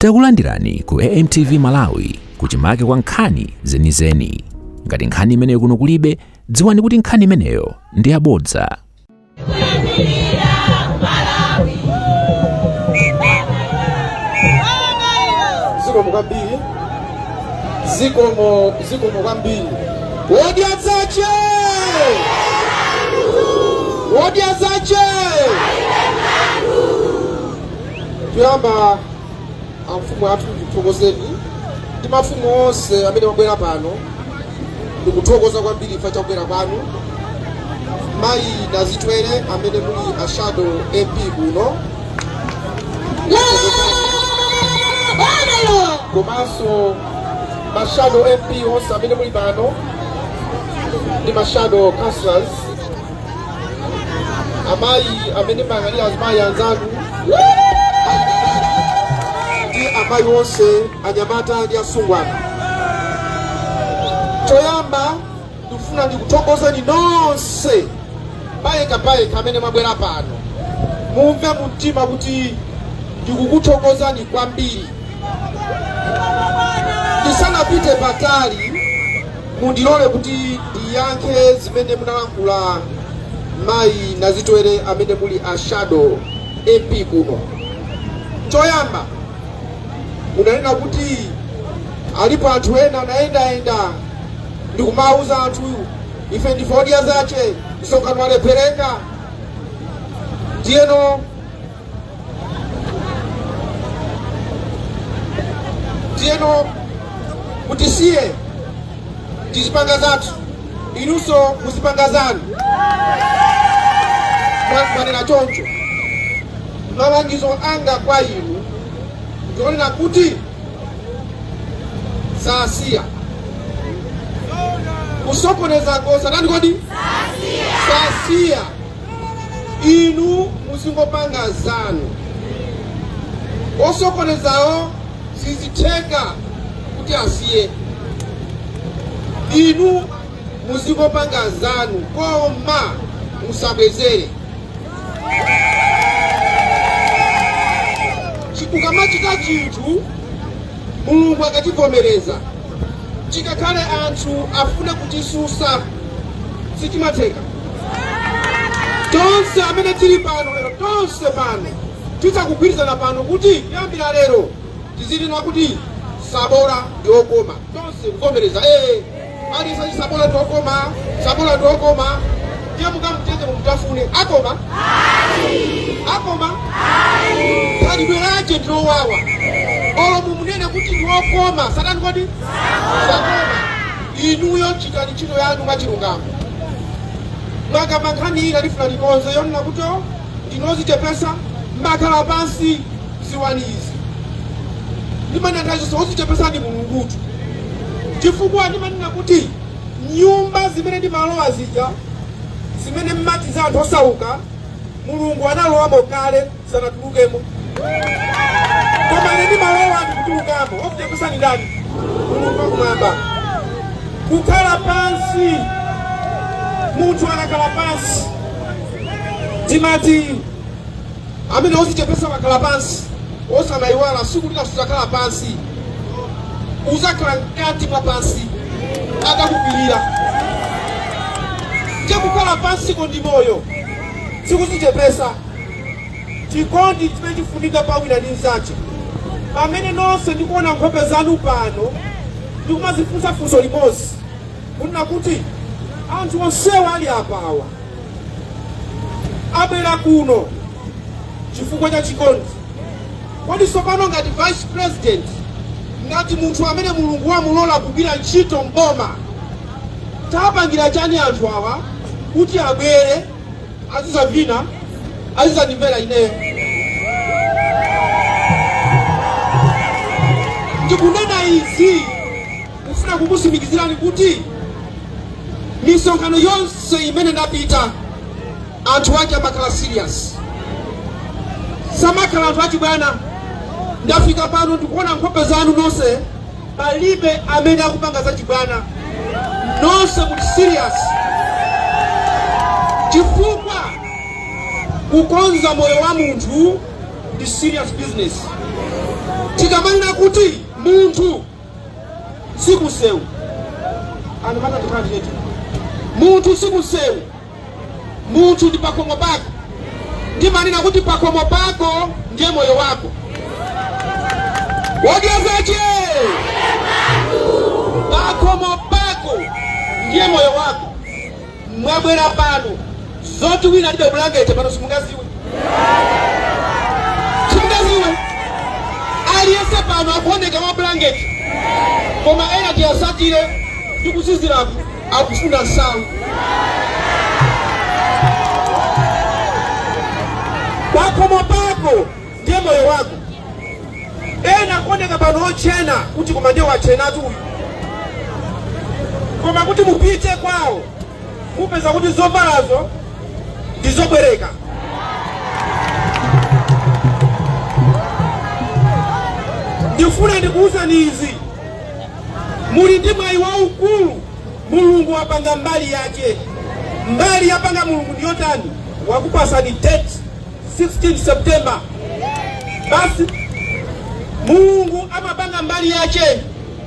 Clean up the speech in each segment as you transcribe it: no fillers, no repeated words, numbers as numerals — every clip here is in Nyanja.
Takulandirani ku AMTV Malawi kuchimake kwa nkhani zenizeni. Ngati nkhani imeneyo kuno kulibe, dziwani kuti nkhani imeneyo ndi yabodza. Zikomo kwambiri, zikomo, zikomo kwambiri. Wodya zache, wodya zache. Toyamba, amfumu athu, ndikuthokozeni ndi mafumu onse amene mwabwera pano. Ndikuthokoza kwambiri chifukwa chakubwera kwanu. Mayi Nazitwere amene muli a shadow MP kuno, komanso ma shadow MP onse amene muli pano ndi ma shadow councillors, amayi amene mumayang'anira azimayi anzanu ndi amayi onse, anyamata ndi asungwana, choyamba ndikufuna ndikuthokozeni nonse payekha payekha amene mwabwera pano. Mumve mumtima kuti ndikukuthokozani kwambiri. Ndisanapite patali, mundilole kuti ndiyankhe zimene munalankhula, mayi Nazitwere amene muli a shadow MP kuno. Choyamba, munanena kuti alipo anthu ena anayendayenda ndikumauza anthu, "Ife ndife Odya Zache, msonkhano walephereka." Ndiyeno mutisiye tizipanga zathu, inunso muzipanga zanu. Mwanena choncho. Malangizo anga kwa inu ndionena kuti sasiya kusokonezako. Satani kodi sasiya. Inu muzingopanga zanu, osokonezawo sizitheka kuti asiye. Inu muzingopanga zanu, koma musabwezere. Ukamachita chinthu, Mulungu akachivomereza, chikakhale anthu afune kuchisusa, sichimatheka. Tonse amene tili pano lero, tonse pano tidzakugwirizana pano kuti kuyambira lero tizinena kuti sabola ndi okoma. Tonse kuvomereza, ee, aliyense, sabola ndi okoma, sabola ndi okoma. Ndiye mukamutenge mumutafune, akoma? Akoma? Khalidwe lache ndilowawa. Olo mumunene kuti ndi okoma, satani kodi sakoma. Inuyo chitani ntchito yanu mwachilungamo. Mwakamba nkhani ina ndifuna ndikonze, yonena kuti ndinozichepesa, mmakhala pansi. Ziwani izi, ndimanena nthawi zonse, ozichepesa ndi Mulungutu, chifukwa ndimanena kuti nyumba zimene ndimalowa zija, zimene mmati za anthu osauka, Mulungu analowamo kale, sanatulukemo, koma ine ndimalowa ndikutulukamo. Ozichepesa ndi ndani? Mulungu wakumwamba. Kukhala pansi, munthu akakhala pansi, timati amene ozichepesa akakhala pansi, osamayiwala siku lina suzakhala pansi, uzakhala mkati mwa pansi akakukwirira. Chekukhala pansiko ndi moyo, sikuzichepesa. Chikondi chimene chifunika pa wina ndi mnzache. Pamene nonse ndikuona nkhope zanu pano, ndikumazifunsa funso limodzi kunena kuti anthu onsewa ali apawa abwera kuno chifukwa cha chikondi. Kodi tsopano ngati vice president, ngati munthu amene Mulungu wamulola kugwira ntchito mboma, tapangira chani anthu awa kuti abwere azizavina, azizandimvera ineyo? Ndikunena izi kufuna kukusimikizirani kuti misonkhano yonse imene ndapita, anthu ake amakhala serious, samakhala anthu achibwana. Ndafika pano, ndikuona nkhope zanu nonse, palibe amene akupanga zachibwana. Nonse muli serious, chifukwa kukonza moyo wa munthu ndi serious business. Tikamanena kuti munthu sikunsewu, anthu matatikhala chete. Munthu sikunsewu, munthu ndi pakhomo pako. Ndimanena kuti pakhomo pako ndiye moyo wako. Wodyazache, pakhomo pako ndiye moyo wako. Mwabwera pano, zoti wina alibe bulangete pano simungaziwe, simungaziwe. Aliyense pano akuoneka mwa bulangeti, koma ena tiyasatire ndi kusiziraku akufuna nsalu. Pakhomo pako ndiye moyo wako. Ena akuoneka pano ochena kuti koma ndiye wachenatu uyu, koma kuti mupite kwawo mupeza kuti zovalazo ndi zobwereka. Ndifuna ndikuwuzani izi: muli ndi mwayi waukulu. Mulungu wapanga mbali yake. Mbali yapanga Mulungu ndiyotani? Wakupasani date, 16 September. Basi, Mulungu amapanga mbali yake,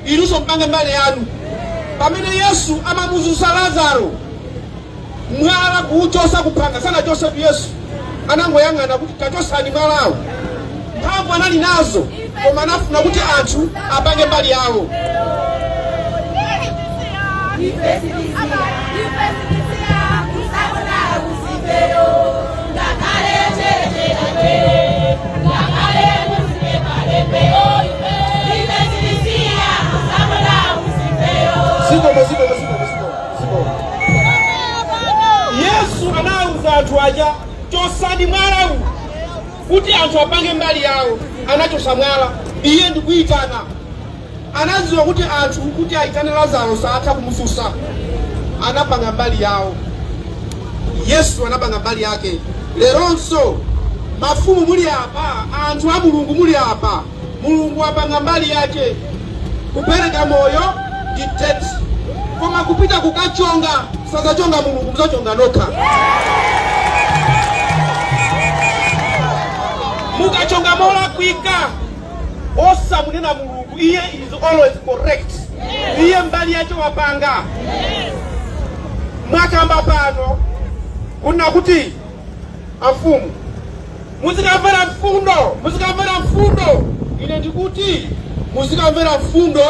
inunso mpange mbali yanu. Pamene Yesu amamuzusa Lazaro, mwala kuuchosa kuphanga sanachosetu. Yesu anangoyang'ana kuti tachosani mwalawo. Mphamvu anali nazo, koma anafuna kuti anthu apange mbali yawo. Ife sitisiya, ife sitisiya, kusabona usifeyo. Ngakhale chere, ngakhale musipe palepeyo, ife sitisiya, kusabona usifeyo. Zikomo, zikomo, zikomo, zikomo, zikomo. Yesu anawuza anthu aja, "Chosani mwalawu," kuti anthu apange mbali yawo. Anachosa mwala, iye ndikuyitana. Anadziwa kuti anthu kuti ayitane Lazaro satha kumususa. Anapanga mbali yawo. Yesu anapanga mbali yake. Leronso mafumu muli apa, anthu a Mulungu muli apa, Mulungu apanga mbali yake. Kupereka moyo ndi date, koma kupita kukachonga sazachonga Mulungu, muzachonga nokha. Mukachonga molakwika, osamunena Mulungu. Iye is always correct. Iye mbali yake wapanga. Mwakamba pano kuna kuti amfumu muzikamvera mfundo, muzikamvera mfundo. Ine ndikuti muzikamvera mfundo,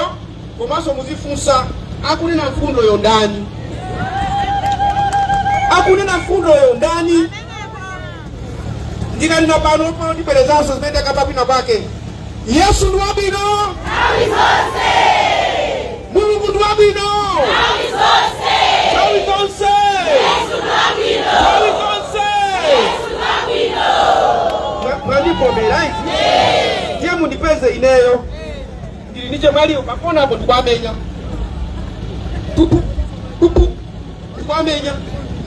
komanso muzifunsa akunena mfundoyo ndani, akunena mfundoyo ndani. Ndikanena pano pano, ndibwerezanso zimene ndakamba kwina kwake: Yesu ndi wabwino Nthawi zonse. Mulungu ndi wabwino Nthawi zonse. nthawi zonse. Yesu ndi wabwino. Nthawi zonse. Yesu ndi wabwino. Mwandivomera izi, ndiye mundipeze ineyo ndili ndi chemwaliwo pakonapo, ndikwamenya pupu pupu, ndikwamenya.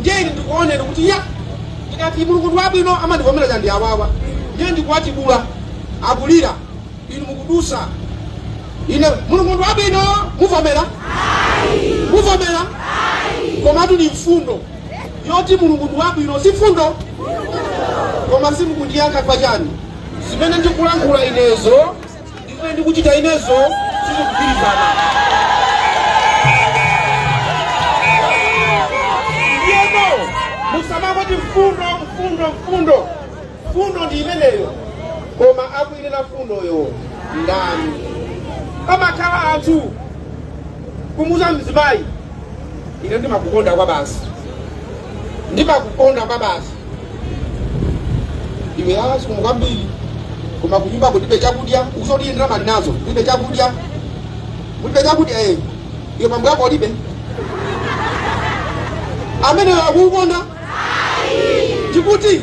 Ndiye ine ndikuonera kuti ya ndikati Mulungu ndi wabwino amandivomera chandi awawa, ndiye ndikuwatibula akulira, inu mukudusa. Ine Mulungu ndi wabwino, muvomera? Muvomera? Komatu ni mfundo yoti Mulungu ndi wabwino, si mfundo? Koma simukundiyankha kwa chani? Zimene ndikulankhula inezo ndi zimene ndikuchita inezo sizikugwirizana. Ndiyeno musamangoti mfundo, mfundo, mfundo. Mfundo ndi imeneyo, koma akuinena mfundoyo ndani? Amakhala anthu kumuza mzimayi, "Ine ndimakukonda kwa basi, ndimakukonda kwa basi iwe." "Asi kumu kwambiri, koma kunyumba kulibe chakudya." Ukusoti ndalama ndinazo, kulibe chakudya, kulibe chakudya. Eh, iwe mambo yako ulibe. Amene akukukonda ndikuti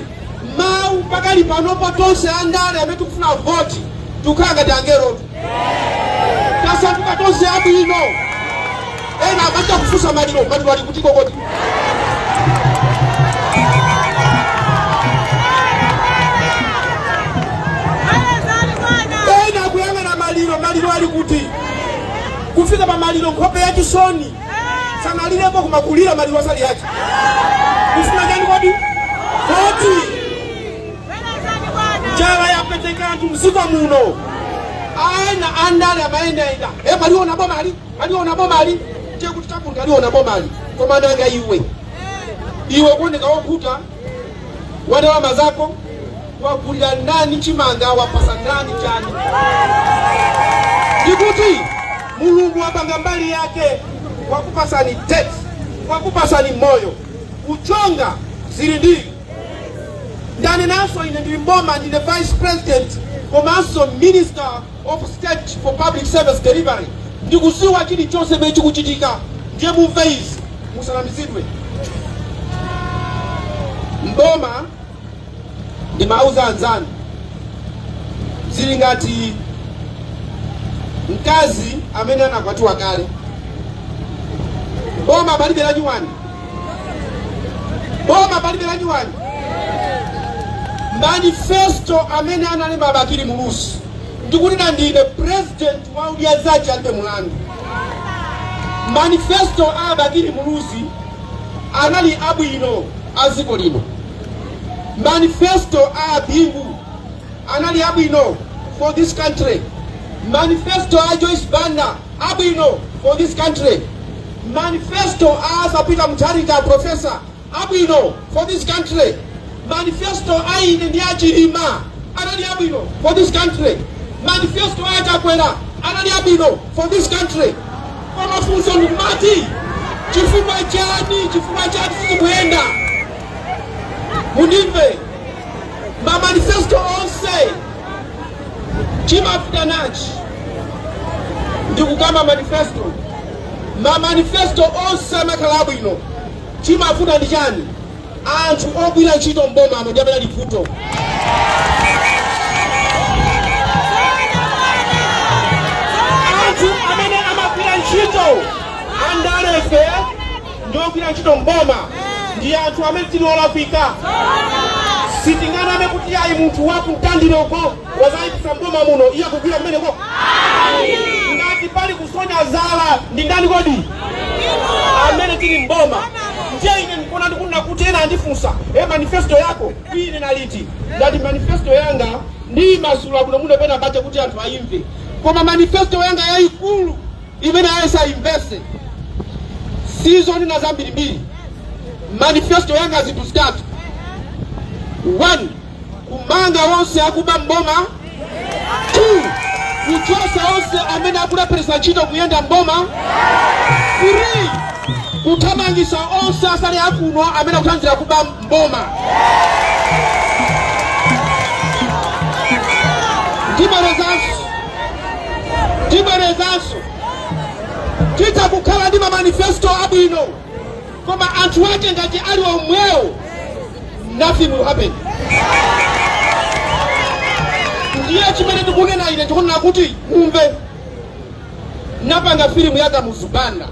mawu pakali panopa, tonse andale amene tikufuna voti tikukhala ngati angelotu, tasanduka tonse abwino. Ena amachita kufunsa maliro, maliro ali kuti kokoti? Ena akuyang'ana maliro, maliro ali kuti? Kufika pa maliro nkhope yachisoni, sanalirepo kumakulira maliro asali yake. Kufuna chani kodi? Voti. Njala yapeteka anthu mdziko muno. Aena andale amayendayenda, e, paliona bomali, paliona bomali, ndiye kuti chakuti aliona bomali. Koma nanga iwe, iwe kuoneka wokhuta wa ndalama zako, wagulira ndani chimanga, wapasa ndani chani? Ndikuti Mulungu wapanga mbali yake, wakupasani tete, wakupasani moyo, kuchonga zili ndili ndani. Naso ine ndili mboma, ndine vice president komanso Minister of State for Public Service Delivery. Ndikuziwa chilichonse chimene chikuchitika. Ndiye mumve izi, musanamizidwe. Mboma, ndimauza anzanu, zili ngati mkazi amene anakwatiwa kale. Boma palibe lachiwani, boma palibe lachiwani. Manifesto amene analemba Bakili Muluzi, ndikunena ndine president wa Odya Zake Alibe Mulandu, manifesto a Bakili Muluzi anali abwino a dziko lino. Manifesto a Bingu anali abwino for this country. Manifesto a Joyce Banda abwino for this country. Manifesto a Arthur Peter Mutharika, professor, abwino for this country. Manifesto a ine ndi achilima anali abwino for this country. Manifesto a Chakwera anali abwino for this country. Koma funso ndikumati, chifukwa chani, chifukwa chani sizikuyenda? Mundimve, mamanifesto onse chimafika nachi, ndikukamba manifesto, mamanifesto onse amakhala abwino. Chimafuna ndi chani? Anthu ogwira ntchito mbomamo ndi amene ali vuto. Anthu amene amagwira ntchito, andalefe ndi ogwira ntchito mboma, ndi anthu amene tili olakwika. Sitinganame kuti ayi, munthu wakumtandire uko wazayipisa mboma muno, iye kugwira kumeneko. Ngati pali kusonya zala ndi ndani kodi? Amene tili mboma. Ndiye ine ndikuona, ndikunena kuti ena andifunsa, e, manifesto yako ine naliti? Ngati manifesto yanga ndiyimasula kuno muno pena pache kuti anthu ayimve, koma manifesto yanga yayikulu imene ayesa ayimvese sizonena zambirimbiri. Manifesto yanga zinthu zitatu: 1, kumanga onse akuba mboma; 2, kuchosa onse amene akulepheresa ntchito kuyenda mboma; 3, kuthamangisa onse asale akuno amene akuthandiza kuba mboma. Ndibwerezanso, ndibwerezanso, titha kukhala ndi mamanifesto abwino, koma anthu ake ngati ali omwewo, nothing will happen. Ndiye chimene ndikunena ine, ndikunena kuti mumve, napanga filimu ya Kamuzu Banda.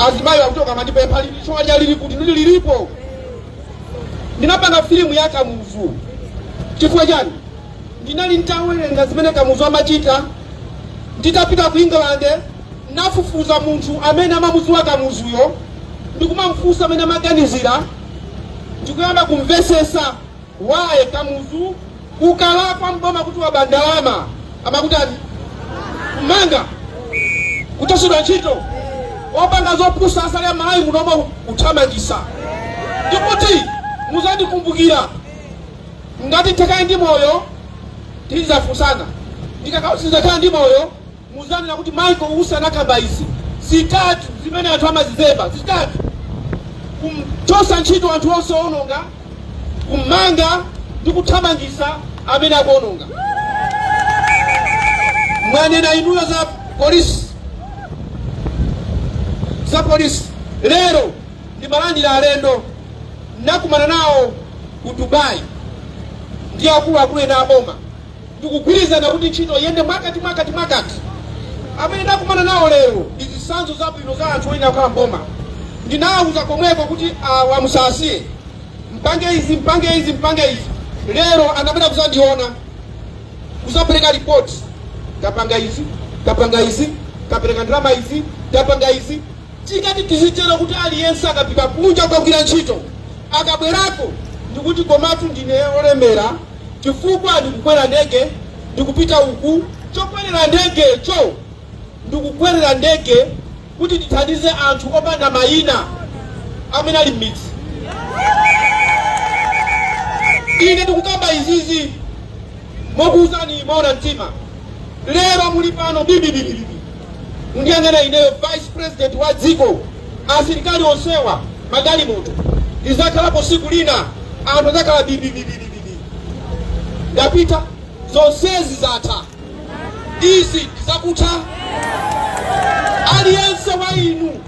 Azimayi akuchoka mandipempha, lili choja lili kuti? Ndili lilipo. Ndinapanga filimu ya Kamuzu chifukwa chani? Ndinali nditawerenga zimene Kamuzu amachita. Nditapita ku England, nafufuza munthu amene amamudziwa Kamuzuyo, ndikumamfunsa amene amaganizira, ndikuyamba kumvesesa waye Kamuzu ukalakwa mboma kuti waba ndalama, amakuti ani? Kumanga, kuchosedwa ntchito, opanga zopusa asale Amalawi munomo kuthamangisa. Ndikuti muzandikumbukira ngati ndikakhale ndi moyo, tizafunsana. Ndikakhala ndi moyo, muzanena kuti Michael Usi anakamba izi zitatu zimene anthu amazizemba zitatu: kumchosa ntchito anthu onse owononga, kumanga ndi kuthamangisa amene akuononga. Mwanena inuyo za polisi, za polisi. Lero ndimalandira alendo, nakumana nawo ku Dubai ndi akuluakulu ena aboma, ndikugwirizana kuti ntchito iyende mwakati mwakati mwakati. Amene ndakumana nawo lero ndi zitsanzo zabwino za anthu oyenda kukhala mboma. Ndinawuza komweko kuti awa musasiye, mpange izi, mpange izi, mpange izi. Lero anapita kuzandiona, kuzapereka ripoti: tapanga izi, tapanga izi, tapereka ndalama izi, tapanga izi. Tikati tizitero kuti aliyense akapita kunja kukagwira ntchito, akabwerako ndikuti, komatu ndine olemera chifukwa ndikukwera ndege. Ndikupita uku, chokwerera ndegecho ndikukwerera ndege kuti ndithandize anthu opanda mayina amene ali m'midzi. Ine ndikukamba izizi mokuwuzani moona mtima. Lero muli pano bibibibibi, mundiyang'ana ineyo, vice president wa dziko, asilikali onsewa, magalimoto. Lizakhalapo siku lina anthu adzakhala bibibibibibi. Ndapita, zonsezi zatha, izi ndizakutha. Aliyense wa inu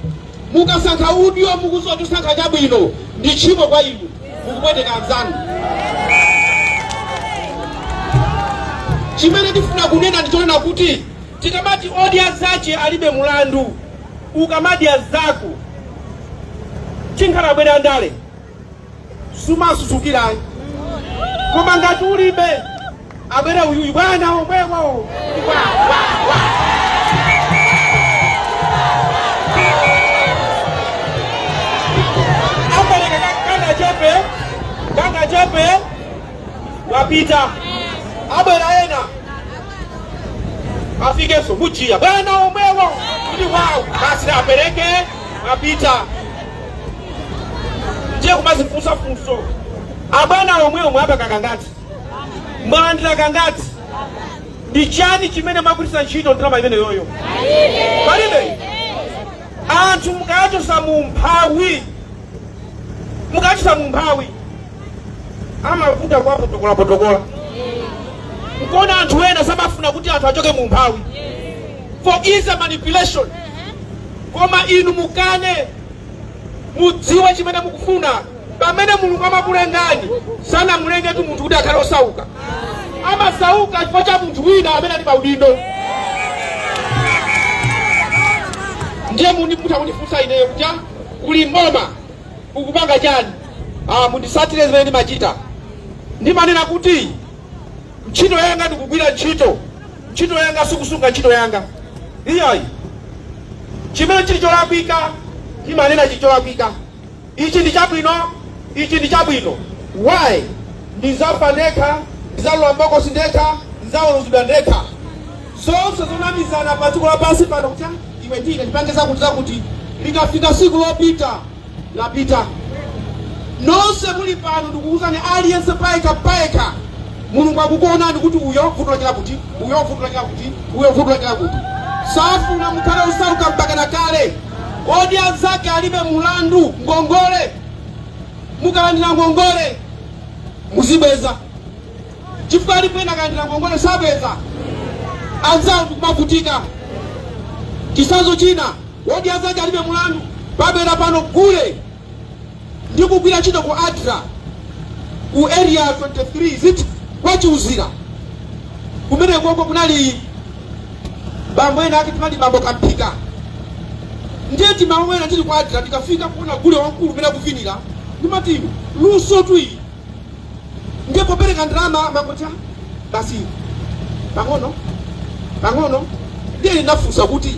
mukasankha udyo, mukuziwa chosankha chabwino, ndi tchimo kwa inu, mukupweteka anzanu. Chimene tifuna kunena ndichonena kuti tikamati odya zache alibe mulandu, ukamadya zako chinkhala bwera ndale sumasusukirayi, koma ngati ulibe abwere uyuyu bwana omwewo wa, wa, wa. Apereka kanga chepe, kanga chepe wapita, abwera ena afikenso mujiya bwana omwewo kuti wawu, basi apereke wapita. Ndiye kumazifunsa funso, abwana omwewo mwapaka kangati, mwalandira kangati, ndi chani chimene mwagwiritsa ntchito ndalama imene yoyo? Palibe. Anthu mukachosa mu mphawi, mukachosa mu mphawi amavuta kwa potokola potokola. Nkuona anthu ena samafuna kuti anthu achoke mu mphawi for easy manipulation. Koma inu mukane, mudziwe chimene mukufuna. Pamene Mulungu amakulengani, sanamulengetu munthu kuti akhale osauka. Amasauka chifukwa cha munthu wina amene ali pa udindo. Ndiye mutha kundifunsa ineyo kuti uli mboma ukupanga chani? Mundisatire zimene ndimachita. Ndimanena kuti ntchito yanga ndikugwira ntchito, ntchito yanga sikusunga ntchito yanga iyayi. Chimene chili cholakwika ndimanena chili cholakwika, ichi ndi chabwino, ichi ndi chabwino. Why? Ndizafa ndekha, ndizalowa mbokosi ndekha, ndizaweruzidwa ndekha. Zonse zonamizana pa dziko lapansi pano kuti iwe ndine ndipange zakuti zakuti, likafika siku lopita, lapita. Nonse muli pano ndikuwuzani, aliyense payekha payekha, Mulungu akukuonani kuti uyo vuto lachira kuti, uyo vuto lachira kuti, uyo vuto lachira kuti. Safuna mukhale osauka mpaka na kale. Odi anzake alibe mulandu. Ngongole, mukalandira ngongole muzibweza, chifukwa alipo ena akalandira ngongole sabweza, anzawo ndikumavutika. Chitsanzo china, wodi anzake alibe mulandu, pabwera pano gule ndikugwira ntchito ku ADRA ku Area 23 zit kwachiuzira kumene koko kunali bambo ena ake timati bambo Kamphika. Ndiye timawera tili ku ADRA, ndikafika kuona gule wamkulu umene akuvinira, ndimati luso tu iyi. Ndiye popereka ndalama mangoti basi pang'ono pang'ono. Ndiye ndinafunsa kuti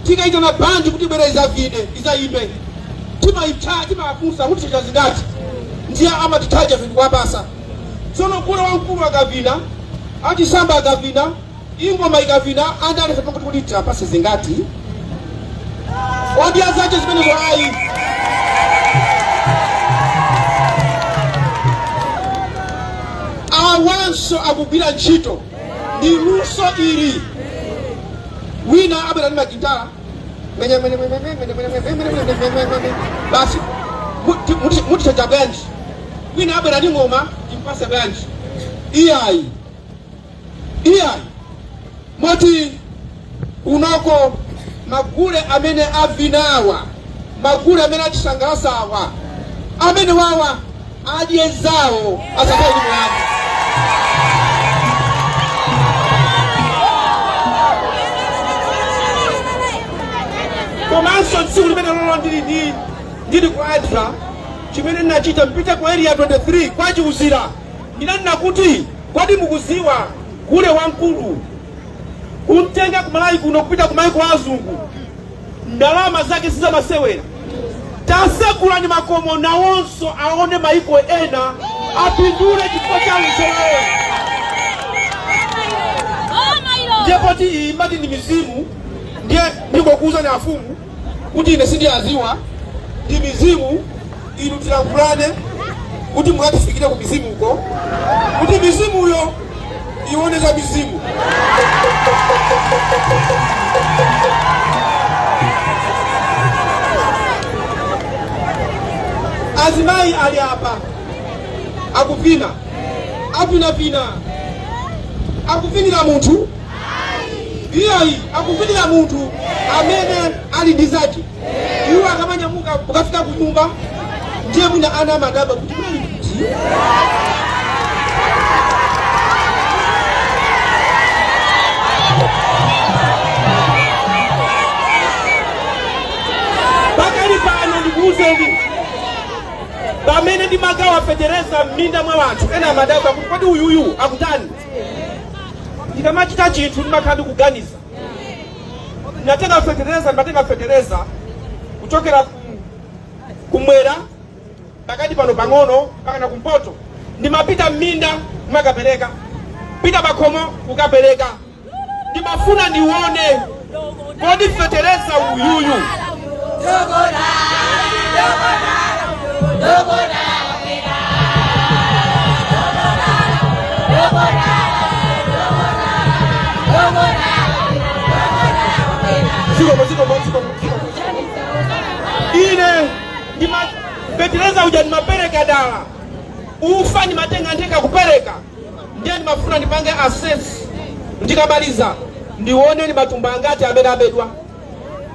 tikaitana bandi kuti ibwere izavine, izayimbe, timaitcha, timafunsa kuti chacha zingati? Ndiye amatithaja vinthu kuwapasa. Tsono gule wamkulu akavina, achisamba akavina, ingoma ikavina, andale kuti kuti tiapase zingati? Odya zache zimenezo ayi. Awanso akugwira ntchito ndi luso ili. Wina abwera ndi magitala basi, mutichaja bwanji? Wina abwera ndi ng'oma, timpase bwanji? Iyayi, iyayi. Moti unoko magule amene avinawa, magule amene atisangalatsawa, amene wawa adye zawo, asakhale ndi mulandu. Komanso tsiku limene lolo ndili ku ADRA, chimene ndinachita, mpite ku Area 23 kwachiuzira, ndinanena kuti kodi mukuziwa gule wamkulu kumtenga kumalawi kuno kupita ku maiko azungu ndalama zake sizamasewera? Tasegulani makomo nawonso aone maiko ena, apindule chifukwa cha luso lawo. Ndiye poti iyi mati ndi mizimu, ndiye ndingokuwuzani afumu kuti ine sindiyaziwa, ndi mizimu. Inu tilankhulane kuti mukatifikire ku mizimuko, kuti mizimuyo ione za mizimu. Azimayi ali apa akuvina, avinavina, akuvinira munthu iyayi, akuvinira munthu amene ali ndi zake. Iwo akamanyamuka kukafika ku nyumba, ndiye mwina ana amadabwa kuti kunali kuti. Pakali pano ndikuwuzeni, pamene ndimagawa fetereza m'minda mwa wanthu, ena amadabwa kuti kodi uyuyu akutani? Ndikamachita chinthu ndimakhala ndikuganiza. Ndinatenga fetereza, ndimatenga fetereza kuchokera kumwera pakati pano pang'ono mpaka kumpoto. Ndimapita m'minda kumakapereka, pita pakhomo kukapereka. Ndimafuna ndione kodi fetereza uyuyu zikomo, zikomo, zikomo, zikomo. Ine ndimafetereza uja ndimapereka dala, ufa ndimatenga ntheka kupereka. Ndiye ndimafuna ndipange assess, ndikamaliza ndione ni matumba angati amene abedwa,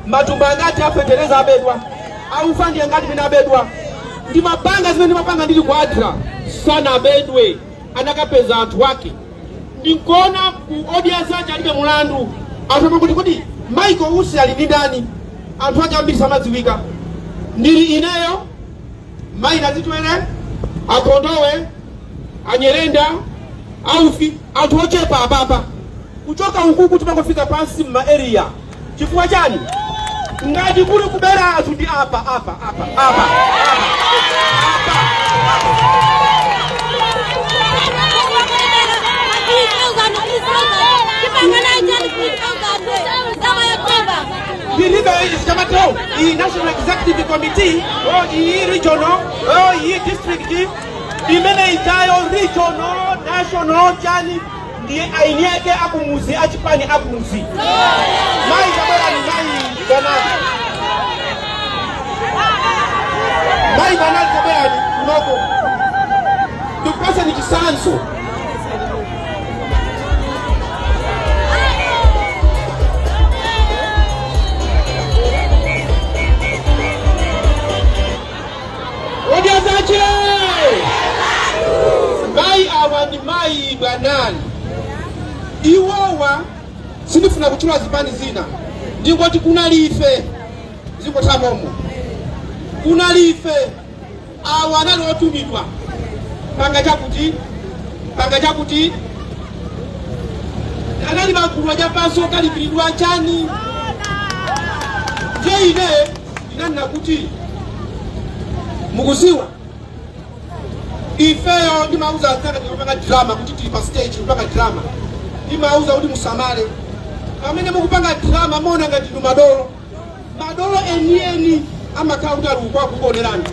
matumba angati afetereza abedwa, aufa ndi angati amene abedwa. Ndimapanga zimene ndimapanga ndili ku ADRA, sanabedwe, anakapeza anthu ake. Ndinkuona ku audience aja alibe mulandu. Anthu amakuti kuti Michael Usi ali ndi ndani? Anthu ake ambiri samadziwika. Ndili ineyo, mayi Nazitwere, Akondowe, Anyerenda, Aufi, anthu ochepa apapa. Kuchoka ukuku timangofika pansi mma area. Chifukwa chani? Ngati kuli kubera anthu ndi apa, apa, apa, apa, apa, apa. Ndilibe chamato iyi national executive committee o iyi regional o iyi district imene itayo regional, national, chani, ndiye aini ake akumuzi, achipani akumuzi. Mayi tabwerani, mayi Banali, mayi Banali, tabwerani kunoko ndikupaseni chisanzo. Odya zache mayi awa ndi mayi Bwanali. Iwowa sindifuna kutchula zipani zina, ndingoti kunali ife zikothamomo, kunali ife awa anali otumidwa panga chakuti, panga chakuti, anali magulu achapansi okalipiridwa chani. Ndiye ine ndinanena kuti mukuziwa ifeyo ndimauza anzanga tikapanga drama kuti tili pa stage kupanga drama, ndimauza kuti musamale pamene mukupanga drama, mona ngati ndinu madolo. Madolo enieni amakhala kuti ali uko akukuonerani.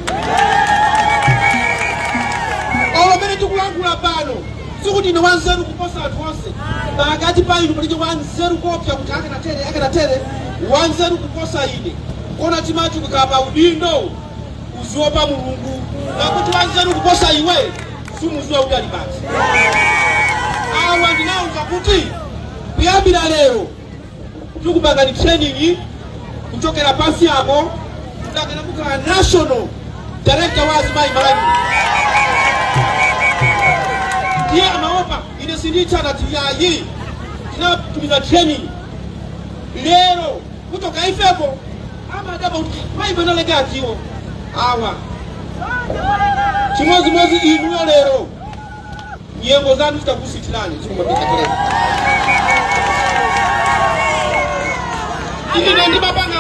Olo mene tikulankhula pano, sikuti ine wanzeru kuposa anthu onse. Pakati pa inu palibe wanzeru kopya kuti akanatere akanatere, wanzeru kuposa ine. Kona timati kukhala pa udindo uziopa Mulungu, pakuti wanzeru kuposa iwe sumuziwa kuti ali pati. Awa ndinawuza kuti kuyambira lero tikupangani training kuchokera pansi apo ndakana kukhala national director wa azimayi Malawi. Ndiye amaopa ine sinditchana tiyayi, tinatumiza training lero kuchoka ifepo amadaba kuti mayibenaleke atiwo awa chimodzimodzi. Inuyo lero nyengo zanu zitakusitirani zikumapita. Ine ndimapanga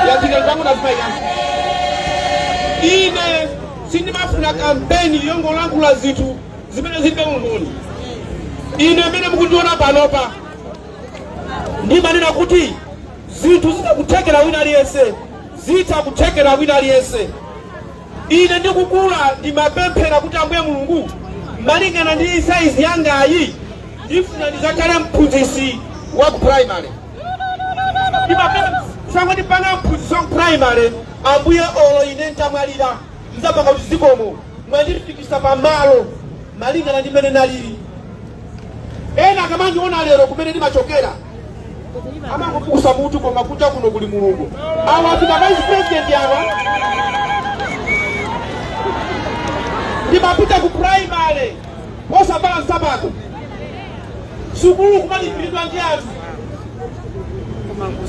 yatikali pangu nazimaikana. Ine sindimafuna kampeni yongolankhula zinthu zimene zilibe umboni. Ine mene mukundiona panopa, ndimanena kuti zinthu zitakuthekera wina aliyense, zitha kuthekera wina aliyense. Ine ndikukula ndimapemphera kuti, "Ambuye Mulungu, malingana ndi saizi yangayi, ndifuna ndizakhale mphunzitsi wa ku primary." Ndimapemphera, ndipanga mphunzitsi wa ku primary, Ambuye, olo ine ntamwalira nzapanga kuti zikomo, mwandifikisa pamalo malingana ndi mmene nalili. Ena akamandiona lero kumene ndimachokera amangopukusa mutu, koma kunja kuno kuli Mulungu. Awa afika vice president awa. Ndimapita ku primary osavala nsapato, sukulu kumalipiridwa ndi anthu.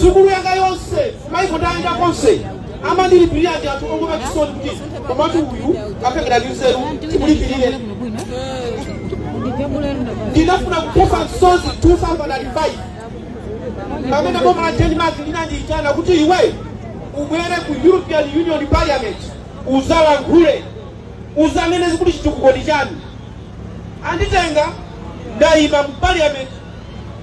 Sukulu yanga yonse, maiko ndayenda konse, amandilipirira ndi anthu ongoma chisoni kuti komatu uyu akakera ndi nzeru, timulipirire. Ndinafuna kuphosa msozi 2005 pamene boma la Denmark linandiyitana kuti, "Iwe ubwere ku European Union Parliament, uzalankhule, uzanene kuti chitukuko ndi chani." Anditenga, ndayima mu parliament,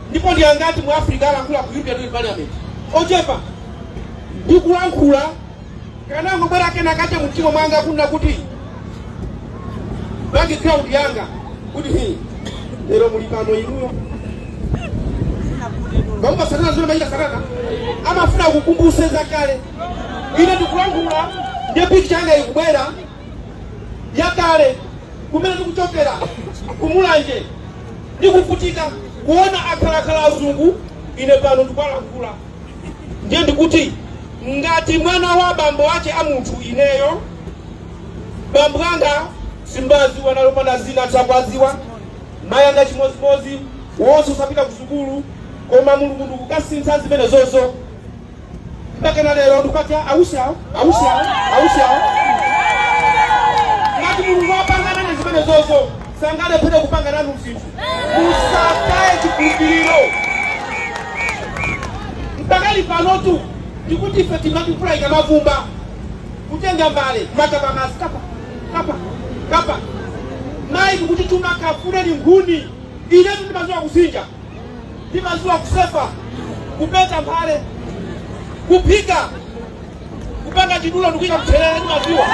ndipo ndi angati mu Africa alankhula ku European Union Parliament? Ochepa. Ndikulankhula, kanangobwera kena kache mumtima mwanga kunena kuti background yanga kuti hi, lero muli pano inuyo pakupa satana zimene machita satana amafuna kukumbuse zakale. Ine ndikulankhula, ndiye picture yanga ikubwera yakale, kumene ndikuchokera kumulanje, ndikuvutika kuona akhalakhala azungu, ine pano ndikuwalankhula. Ndiye ndikuti ngati mwana wa bambo ache a munthu, ineyo bambo anga simbaziwa, nalopanda zina tsakwaziwa, mayi anga chimozimozi, wonse usapita ku sukulu, koma Mulungu ndikukasintha zimene zozo mpaka na lero ndikukati ausi awo, ausi awo, ausi awo. Ngati Mulungu apanga nane zimene zozo, sangalephere kupanga nanu zinthu. Musataye chikhulupiriro. Mpakali panotu ndikuti ife timati mvula ikamavumba, kutenga mbale makapa mazi, kapa kapa kapa. Mayi ndikutituma, "Kafuneni nkhuni." Inetu ndimaziwa kusinja, ndimaziwa kusefa, kupeta mphale, kuphika, kupanga chidulo ndikuyika mtherere, ndimaziwa.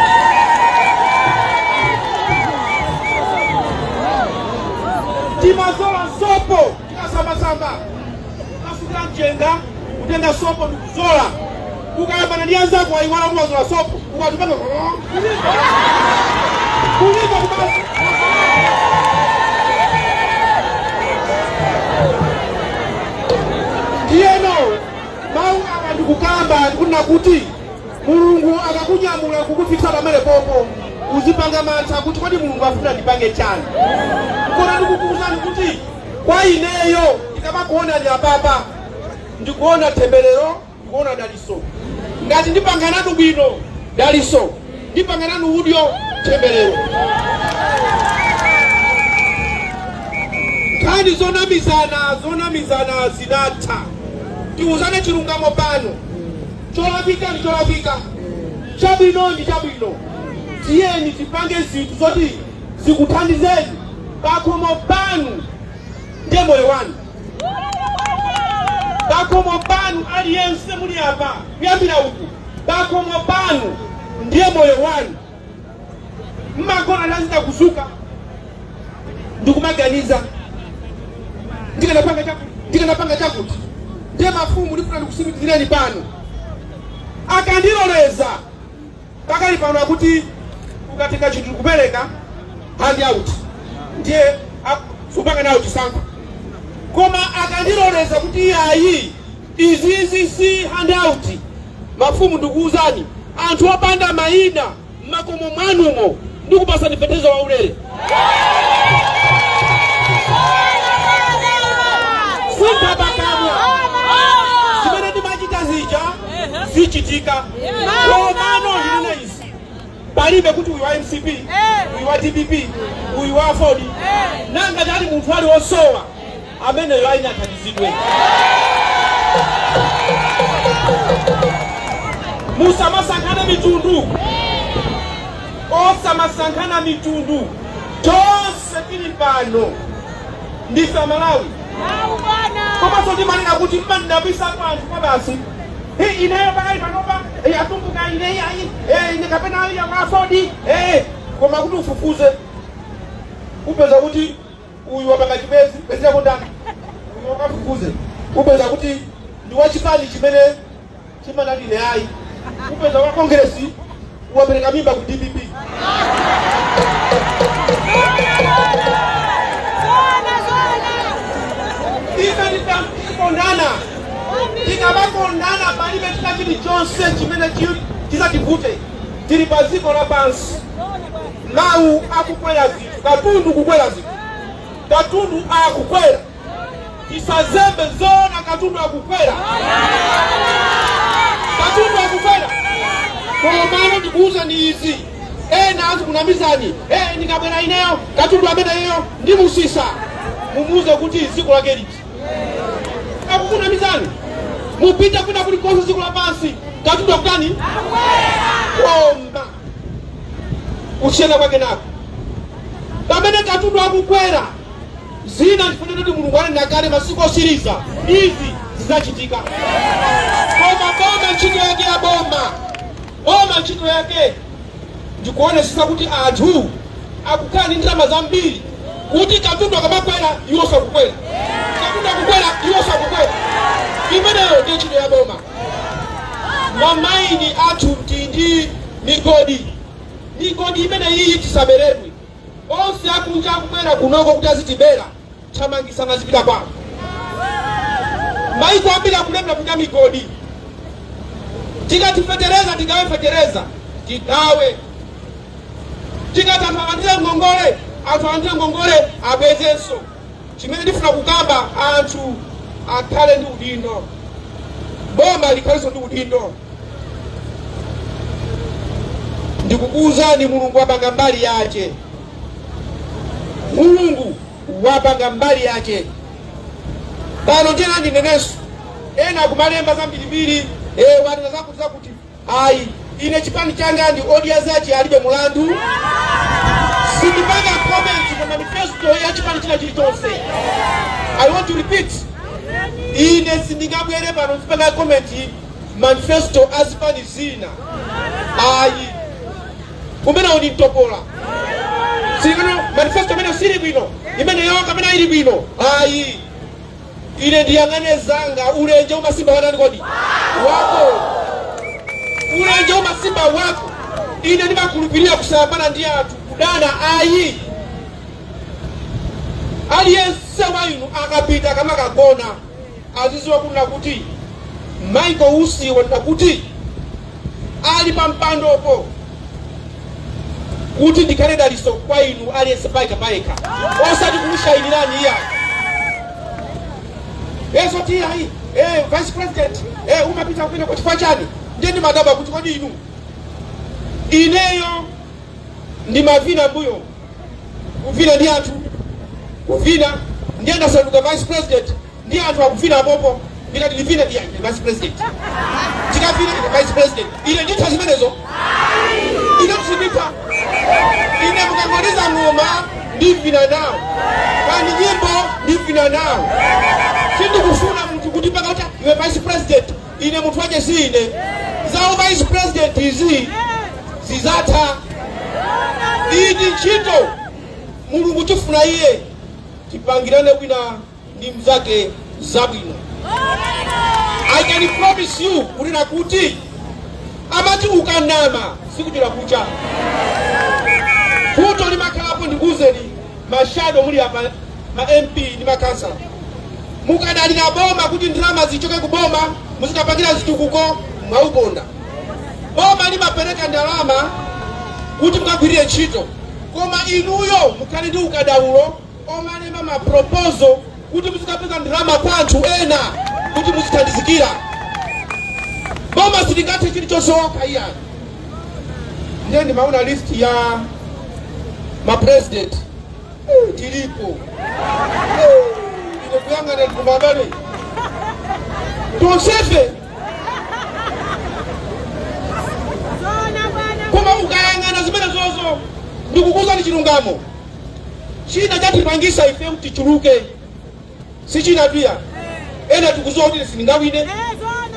Timazola sopo tikasambasamba, kasukira mchenga, kutenga sopo ndikuzola. Ukayambana ndi anzako, wayiwala kuti wazola sopo, ukatipanga kulipa kubasi. Ndiyeno mawu awa ndikukamba ndikunena kuti Mulungu akakunyamula kukufikisa pamene popo, uzipanga mantha kuti kodi Mulungu afuna ndipange chani? Kona ndikukuwuzani kuti kwa ineyo ndikamakuonani apapa, ndikuona temberero, ndikuona daliso. Ngati ndipanga nanu bwino, daliso; ndipanga nanu udyo, temberero. Nkhani zonamizana zonamizana zinatha. Tiuzane chilungamo pano. Cholakwika ndi cholakwika, chabwino ndi chabwino. Tiyeni tipange zinthu zoti zikuthandizeni pakhomo panu, ndiye moyo wanu pakhomo panu. Aliyense muli apa, kuyambira uku, pakhomo panu ndiye moyo wanu. Mmagona lazita kuzuka ndikumaganiza, "Ndikanapanga chakuti, ndikanapanga chakuti." Ndiye mafumu, ndifuna ndikusimikizireni pano, akandiloleza pakali pano akuti ukatenga chinthu kupereka hand out, ndiye supanga nawo chisankho. Koma akandiloleza kuti iyayi, izizi si hand out, mafumu ndikuwuzani, anthu opanda mayina mmakomo mwanumo ndikupasani fetezo waulere. Simpapakamwa, zimene ndimachita zija zichitika. Komano ndinena izi, palibe kuti uyu wa MCP, uyu wa DPP, uyu wa Ford. Nanga tali munthu ali wosowa, ameneyo aine athandizidwe. Musamasankhane mitundu, osamasankhana mitundu. Tonse tili pano. Ndife Amalawi. Komanso ndimanena kuti mmandinapisa anthu kwa basi. Hey, ineyo pakali panopa, atumbuka ineyi ayi, ine kapena ya afodi, koma kuti ufufuze upeza kuti uyu wapanga chibwenzi bwenzi yako ndani. Uyu wakafufuze upeza kuti ndi wachipani chimene chimanati ine ayi. Upeza wa Kongresi wapereka mimba ku DPP. Zona, zona. Ife tikondana, tikamakondana palibe china chilichonse chimene chizativute. Tili pa dziko lapansi, mawu akukwera zinthu, katundu kukwera zinthu, katundu akukwera. Tisazembe zona, katundu akukwera, katundu akukwera. Komano ndikuuza ni izi, ena azikunamizani, ndikabwera ineyo katundu ameneyo ndimusisa. Mumuuze kuti dziko lake liti akukunamizani. Mupite kwina kulikonse dziko lapansi, katundu akutani? Koma kusiyana kwake nako, pamene katundu akukwera, zina ndifanira kuti Mulungu anena kale masiku osiriza izi zidzachitika. Koma boma, ntchito yake ya boma, boma ntchito yake ndikuonesesa kuti anthu akukhala ndi ndalama zambiri, kuti katundu akamakwera iwo sakukwera, katundu akukwera iwo sakukwera. Imeneyo ndiye ntchito ya boma. Mamaini athu ndi migodi, migodi imene iyi tisaberedwe. Onse akunja akubwera kunoko kuti azitibera, thamangisana zipita kwawo. Maiko ambiri akulemera kunya migodi. Tikati fetereza tigawe, fetereza tigawe. Tikati anthu alandire ngongole, anthu alandire ngongole, abwezenso. Chimene ndifuna kukamba, anthu akhale ndi udindo, boma likhalenso ndi udindo. Ndikukuwuzani, Mulungu wapanga mbali yace, Mulungu wapanga mbali yace. Pano tena ndinenenso, ena akumalemba zambirimbiri, wanena zakuti zakuti. Ayi, ine chipani changa ndi Odya Zake Alibe Mulandu. Sindipanga comment pa manifesto ya chipani china chilichonse. I want to repeat, ine sindingabwere pano ndipanga comment manifesto azipani zina, ayi. Umenewo ndi mtopola. Silikano manifesto imene sili bwino, imeneyo kapena ili bwino, ayi. Ine ndiyang'ane zanga. Ulenje umasimba watani kodi? Wako. Ulenje umasimba wako. Ine ndimakhulupirira kusayambana ndi anthu, kudana ayi. Aliyense wa inu akapita kamakagona aziziwa kunena kuti Michael Usi wanena kuti ali pa mpandopo kuti ndikhale daliso kwa inu aliyense payekha payekha, osati kukushayinirani iya. Eso ti ayi, vice president, umapita kumene kwa chifukwa chani? Ndiye ndimadabwa kuti kodi inu, ineyo ndimavina mbuyo, kuvina ndi anthu, kuvina, ndiye ndasanduka vice president, ndi anthu akuvina apopo, ndikati ndivine, iya, ine vice president, tikavine, ine vice president, ine nditha zimenezo? Ine kusinditha. Ine mukangoliza ng'oma ndivina nawo, kandi nyimbo ndivina nawo. Sindikufuna munthu kuti pakati iwe vice president. Ine munthu wache si ine. Zawo vice president izi zizatha. Iyi ndi ntchito Mulungu tifuna iye tipangirane wina ndi mzake zabwino. I can promise you kunena kuti amati ukanama sikuchera kucha. Vuto limakhalapo, ndikuwuzeni, ma shadow muli apa, ma MP ndi makansala, mukadalira boma kuti ndalama zichoke ku boma muzikapangira zitukuko, mwauponda. Boma limapereka ndalama kuti mukagwirire ntchito, koma inuyo mukhale ndi ukadaulo omalemba ma proposal kuti muzikapeza ndalama kwa anthu ena kuti muzithandizikira. Boma silingathe chilichonse okha, iyani. Ndiye ndimaona list ya ma president, tilipo. Ine kuyang'ana ndikumabale tonsefe. Koma ukayang'ana zimene zozo, ndikukuuzani chilungamo, china chatipangisa ife kuti tichuluke. Sichinatuya ena tikuziwa kuti sindingawine,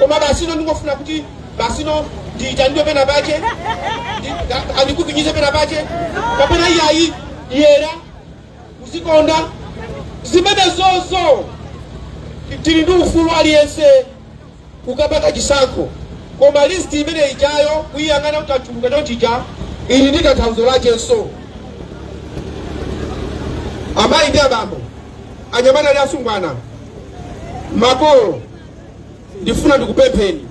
koma basino ndingofuna kuti basino ndiyitanidwe pena pache, andikuvinyize pena pache, kapena iyayi yera kuzikonda zimene zozo. Tili ndi ufulu aliyense kukapanga chisankho, koma list imene ijayo kuyiyang'ana kuti achuluka chonchija, ili ndi tanthauzo lachenso. Amayi ndi abambo, anyamata ndi asungwana, makolo, ndifuna ndikupempheni,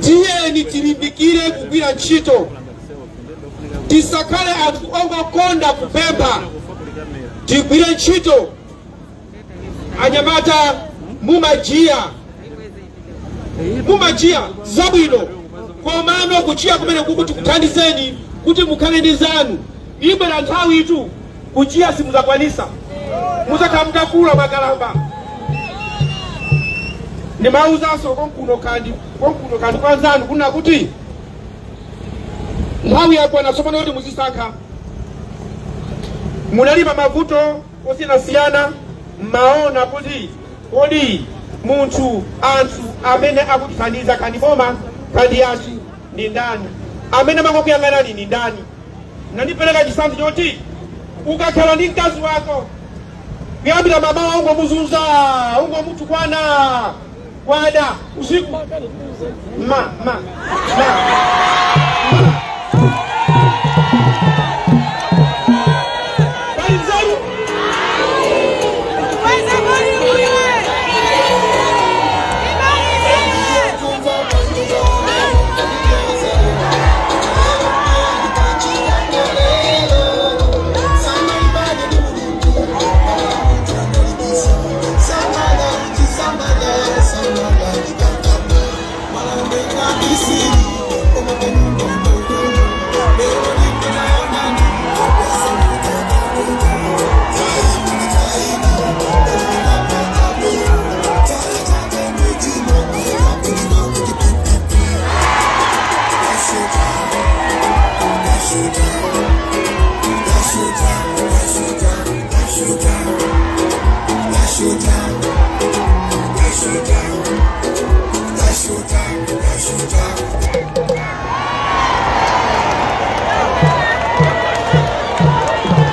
tiyeni tilimbikire kugwira ntchito, tisakhale anthu ongokonda kupempha, tigwire ntchito. Anyamata mumajiya, mumajiya zabwino, komano kujiya kumene kukuti kuthandizeni kuti mukhale ndi zanu. Ibwera nthawi itu kujiya simudzakwanisa, muzakhala mutakula makalamba. Ndimawuzanso konkuno kandi konkuno kandi kwanzanu kuna kuti nthawi yakwana tsopano kuti muzisankha. Munali pa mavuto osiyanasiyana, mmaona kuti kodi munthu, anthu amene akutithandiza kandi boma kandi anthu ndi ndani, amene amangokuyang'anani ndi ndani? Nandipereka chitsanzo choti ukakhala ndi mkazi wako kuyambira mamawa ungomuzunza, ungomutukwana, kwada usiku ma ma ma. Pali nzeru?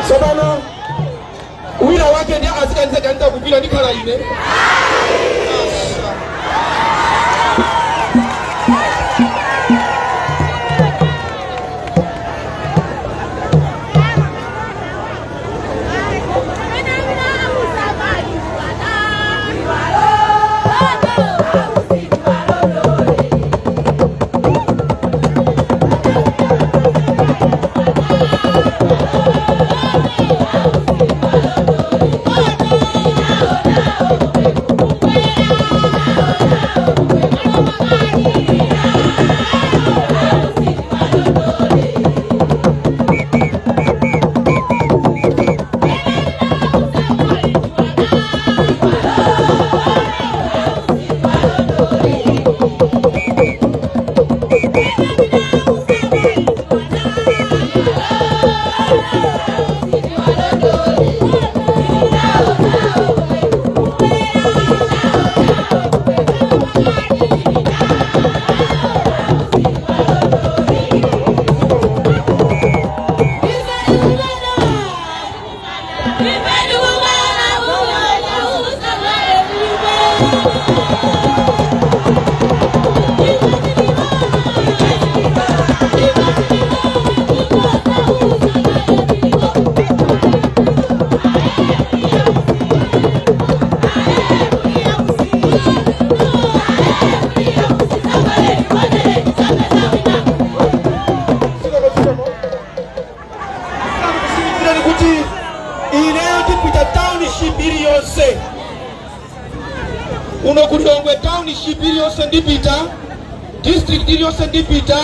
Tsopano wina wake ndi azikaniza kanisa kupita ndikhala ine. Kusimikirani kuti ineyo ndipita township iliyonse uno ku Lilongwe, township iliyonse ndipita, district iliyonse ndipita,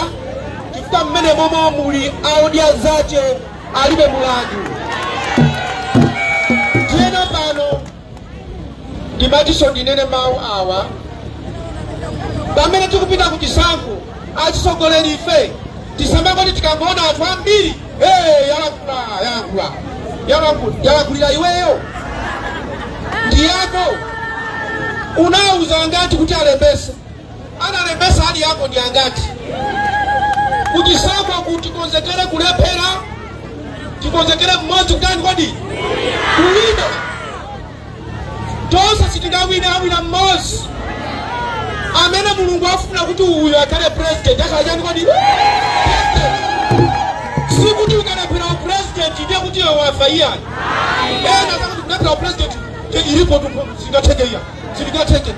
chifukwa mmene momwe muli aodya zache alibe mulandu. Tiyena pano ndimatinso ndinene mawu awa: pamene tikupita ku chisankho, atsogoleri ife tisamangoti tikangoona anthu ambiri, "Hey, yalankhula, yalankhula, yalankhula, yalankhulira iweyo." Ndi yako? Unauza angati kuti alembese? Analembesa ali yako ndi angati? Kuchisankho kuti tikonzekere kulephera, tikonzekere mmodzi kutani kodi? Kuwina. Tonse sitingawina, awina mmodzi amene Mulungu afuna kuti uyu akhale president. Akhala chani kodi? President. Sikuti ukalephera upresident ndiye kuti iwe wafa, iyani. Ena zakuti kulephera upresident ilipo tu, singatheke iya, silingatheke.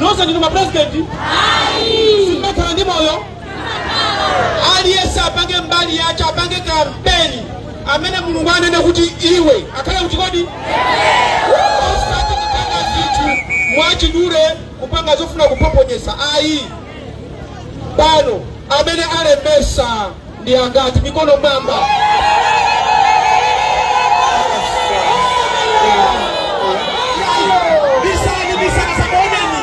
Nonse ndinu mapresident, simakhala ndi moyo. Aliyense apange mbali yace, apange kampeni. Amene Mulungu anene kuti iwe akhale kuti kodi, osati kupanga zinthu mwachidule, kupanga zofuna kupoponyesa, ayi. Pano amene alembesa ndi angati? Mikono mwamba. Bisani, bisani, sakuoneni.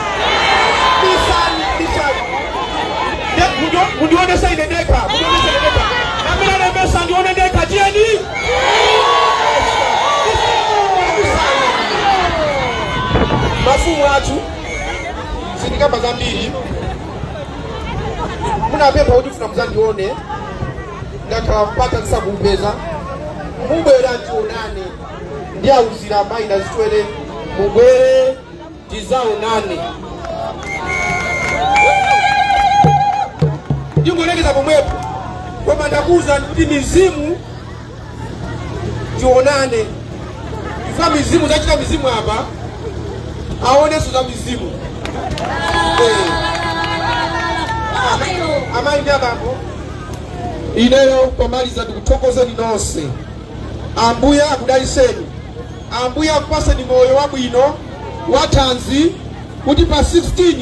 Bisani, bisani. Mundionesa ine ndekha, mundionesa ine ndekha. Amene alembesa ndione ndekha, tiyeni. Bisani. Mafumu athu, sindikamba zambiri. Munapempha kuti funa muzandione, ndakhala mpata ndisakumpeza. Mubwera tionane, ndi auzira amayi nazitwere, mubwere tizaonane. Ndingolekeza pomwepo, koma ndakuwuzani kuti mizimu tionane, chifukwa mizimu zachita mizimu apa, aonenso za mizimu. Amayi ndi abambo, ineyo pomaliza ndikuthokozeni nonse. Ambuye akudaliseni, Ambuye akupaseni moyo wabwino wathanzi kuti pa 16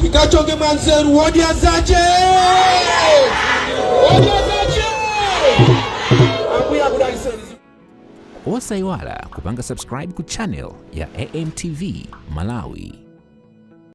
tikachonge mwanzeru. Wodya zache, wodya zache. Ambuye akudaliseni. Osayiwala kupanga subscribe ku channel ya AMTV Malawi.